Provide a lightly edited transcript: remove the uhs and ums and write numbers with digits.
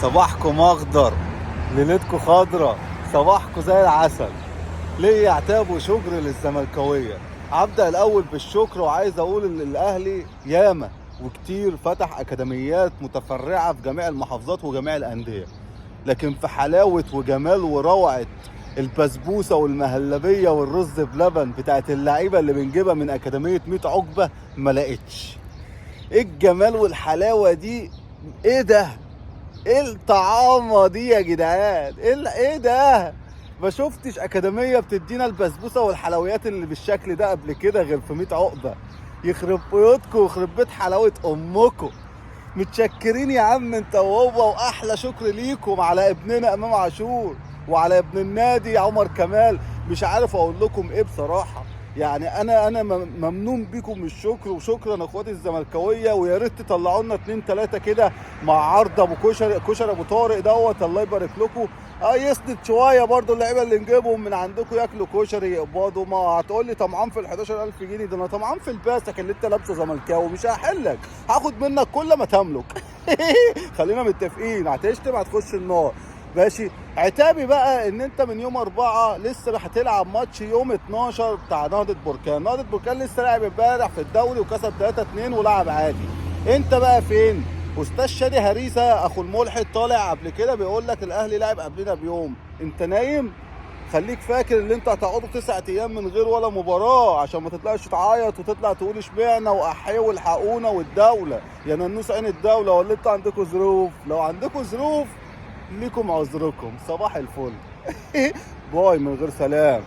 صباحكم اخضر، ليلتكم خضرة، صباحكم زي العسل. ليه عتاب وشكر للزملكاويه. هبدا الاول بالشكر، وعايز اقول ان الاهلي ياما وكتير فتح اكاديميات متفرعه في جميع المحافظات وجميع الاندية، لكن في حلاوة وجمال وروعه البسبوسه والمهلبيه والرز بلبن بتاعت اللعيبة اللي بنجيبها من اكاديمية 100 عقبه ما لقيتش. ايه الجمال والحلاوه دي؟ ايه ده؟ ايه الطعامه دي يا جدعان؟ ايه ده؟ ما شفتش اكاديمية بتدينا البسبوسه والحلويات اللي بالشكل ده قبل كده غير في 100 عقبه. يخرب بيوتكم ويخرب بيت حلاوة امكم. متشكرين يا عم انت وهو، واحلى شكر ليكم على ابننا امام عاشور وعلى ابن النادي عمر كمال. مش عارف اقول لكم ايه بصراحة، يعني انا ممنون بيكم الشكر، وشكرا اخواتي الزملكاويه. ويا ريت تطلعوا لنا 2 3 كده مع عرض ابو كشري، كشري ابو طارق دوت، الله يبارك لكم. يسند شوية برضو اللعيبة اللي نجيبهم من عندكم ياكلوا كشري يقبضوا. ما هتقول لي طمعان في ال 11000 جنيه، ده انا طمعان في الباسك اللي انت لابسه زملكاوي، مش هحلك، هاخد منك كل ما تملك. خلينا متفقين، هتشتم هتخش النار. ماشي. عتابي بقى ان انت من يوم 4 لسه هتلعب ماتش يوم 12 بتاع نهضة بركان. نهضة بركان لسه لاعب امبارح في الدوري وكسب 3-2 ولعب عادي. انت بقى فين؟ استاذ شادي هريسه اخو الملحد طالع قبل كده بيقول لك الاهلي لعب قبلنا بيوم. انت نايم؟ خليك فاكر ان انت هتقعدوا 9 ايام من غير ولا مباراة، عشان ما تطلعش تعيط وتطلع تقول اشمعنى واحيوا والحقونا والدولة يا ننوس عين الدولة، ولا انتوا عندكم ظروف؟ لو عندكم ظروف ليكم عذركم. صباح الفل. باي من غير سلام.